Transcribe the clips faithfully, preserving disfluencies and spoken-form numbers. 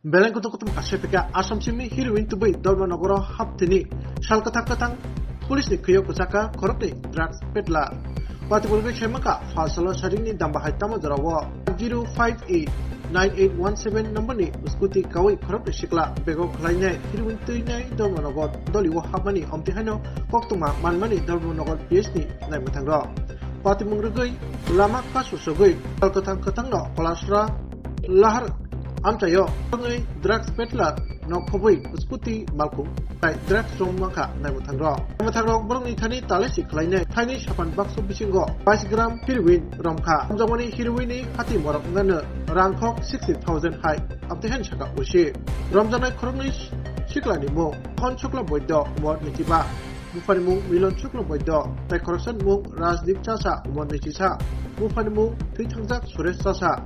Beleng kutung kutung asepika Assam simi heroin tubui Dharmanagaro haptini sal kwthang kwthang police ni khwio kwchaka khoroknwi drugs pedla. Patimurgwi saimanka phalsalo saringni damba hai tamo jorao zero five E nine eight one seven number ni scooty kawi khoroknwi sikla bego khwlainai heroin twinai Dharmanagar doliwo hapmani omtwi haino koktwma manmani Dharmanagar P S ni naimwthangro. Patimung rwgwi lama kasu sogwi sal kwthang kwthangno Kolasra lahar amchaio wngwi drugs pedla nok khobwi scooty malkhung tai drugs rom mankha naimwthangro. Naimwthangrok borokni thani talesi khwlainai thaini sapan bakso bisingo bais gram heroin romkha. Romjakmani heroin ni hati morok wngano rangkhok sixty thousand hai amtwi haino saka usi. Romjaknai khoroknwi siklani mung Hon Shukla Boiddo, umor nwichiba. Buphani mung Milon Shukla Boiddo, tei khoroksa ni mung Rajdeep Chasa, umor nwichisa. Buphani mung thwi thangjak Suresh Chasa.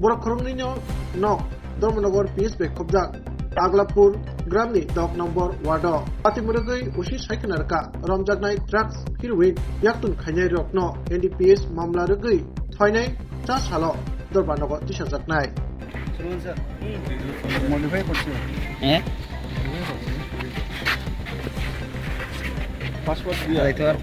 Borok khoroknwino nok Dharmanagar P S bai khobjak Aglapur gramni dok nombor ward o. Patimurgwi usi saikana rwkha romjaknai drugs heroin yaktung khainai rokno N D P S mamla rwgwi thoinai cha salo Dharmanagar tisajaknai. Modify korche. Eh? Passport diya. Right, sir.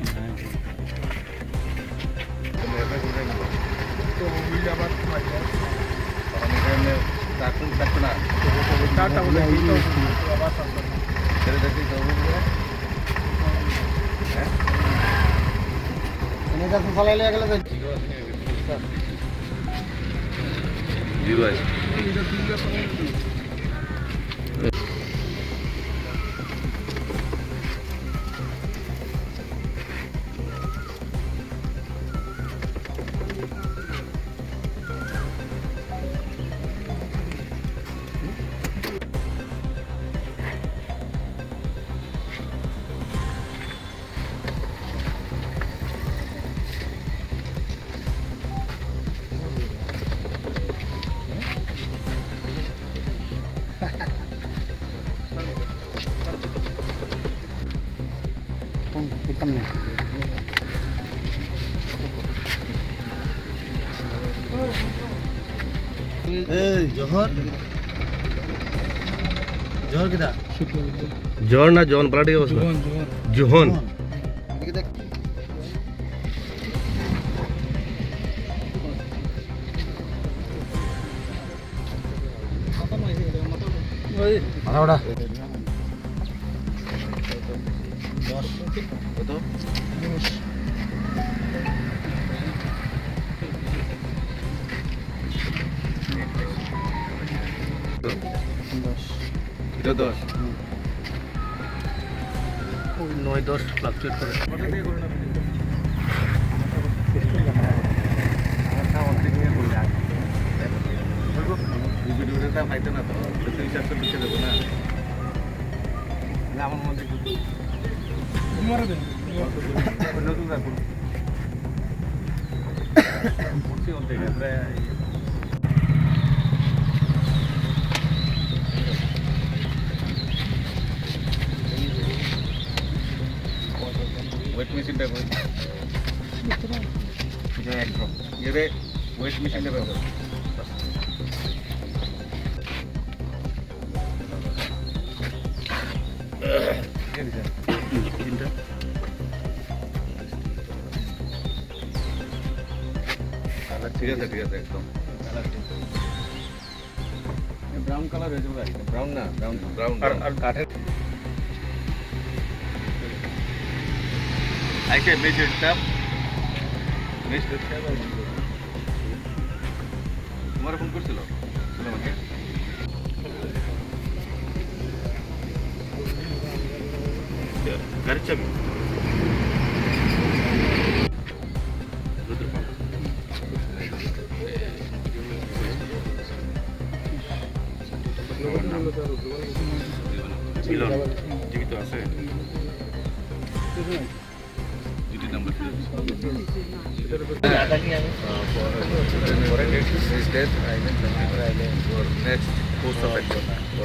Ei, Johor. Johor kita. Johor na Johor, berarti apa, Johor, Johor. Johor. Johor. Mana udah? Dos. Betul? Dos. Dos. Dos. Hmm. Oy, নয় দশ fluctuate করে। এই ভিডিওটা পাইতো না তো, তো এই চারশো লিখে দেবো না। না, আমার মধ্যে কিছু ঘুমারে দেন। নতুন রাখুন। ভর্তি হতে গেলে প্রায় ওয়েট মেশিনটা কই? এটা এক ড্রপ। এরে ওয়েট মেশিনটা বের কর। তিনটা। ঠিক আছে, ঠিক আছে, একদম। ব্রাউন কালার হয়ে যাবে গাড়িটা। ব্রাউন না, ব্রাউন, ব্রাউন, আর, ব্রাউন। আর কাঠের আইসে মেজর ট্যাপ। Major tap. তোমার ফোন করছিল? বলো আমাকে। গাড়ির চাবি। মিলন, জীবিত আছে? ডিউটি নাম্বার কি? For, for, for next course of action.